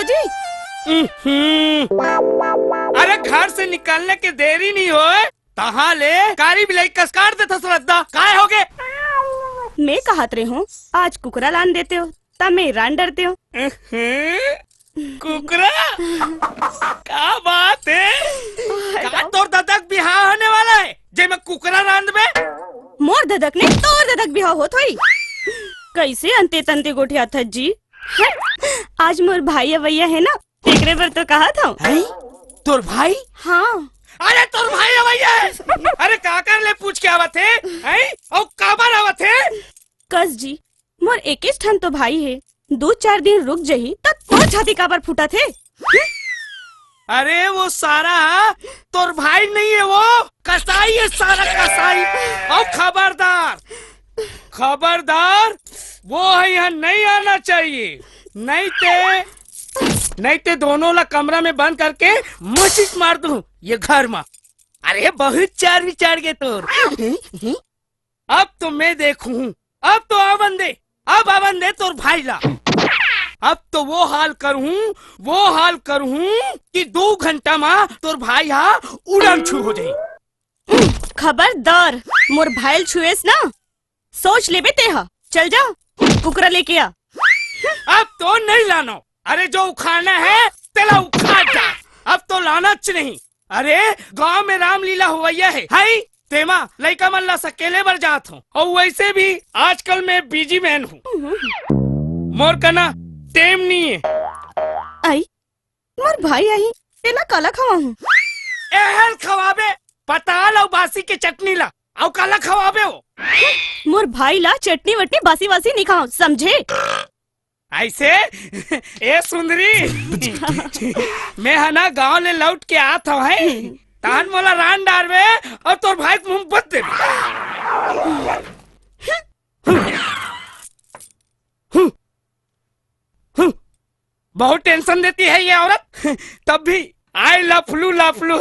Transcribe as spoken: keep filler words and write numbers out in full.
जी। हम्म। अरे, घर से निकलने के देरी नहीं होय, तहाँ ले कारी बिलाई कस काट देथस रद्दा। काय होगे? मैं कहत रहे हूँ, आज कुकरा लान देते हो, त मैं रान डरते हो। हम्म। कुकरा? का बात है? का तोर ददक बिहाव होने वाला है, जे मैं कुकरा रांधबे? मोर ददक ने तोर ददक बिहाव होत होई। कैसे अंते तंते गोठियाथस जी? आज मोर भाई अवैया है ना, तेकरे बर तो कहत हूँ। हैं? तोर भाई? हाँ। अरे, तोर भाई अवैया है। अरे, काकर ले पूछ के आवत हे? हैं? अउ काबर आवत हे? कस जी, मोर एकेच ठन तो भाई हे, दू चार दिन रुक जही, त तोर छाती काबर फूटत हे? अरे, वो सारा तोर भाई नहीं है, वो कसाई है, सारा कसाई। अउ खबरदार, खबरदार, वो है यहाँ नहीं आना चाहिए, नहीं ते, नहीं ते दोनों ला कमरा में बंद करके मसीज मार दूँ ये घर में। अरे, बहुत चार विचार के तोर। अब तो मैं देखूँ, अब तो आवन दे, अब आवन दे तोर भाई ला। अब तो वो हाल करूँ, वो हाल करूँ कि दू घंटा मा तोर भाई हा उड़न छू हो जाई। खबरदार, मोर भाई ल छुएस ना, सोच लेबे तेहा। चल जा, कुकरा लेके आ। अब तो नहीं लानो। अरे, जो उखाड़ना है, तेला उखाड़ जा। अब तो लानच नहीं। अरे, गांव में रामलीला होवैया है, हाई? तेमा लइका मन ला सकेले बर जात हूँ। और वैसे भी आजकल मैं बिजी मैन हूँ। मोर कना टेम नहीं है। आई, मोर भाई आही, तेला काला खवाहूँ? एहल खवाबे, पताल अउ बासी के चटनी ला, अउ काला खवाबे हो? मोर भाई ला चटनी वटनी बासी वासी नहीं खाओ, समझे? ऐसे? ए सुंदरी, मैं हा ना गांव ले लौट के आत हूँ, है? तान मोला रान डारबे अउ तोर भाई के मुंह बत देबे। बहुत टेंशन देती है ये औरत, तब भी आई लफलू लफलू।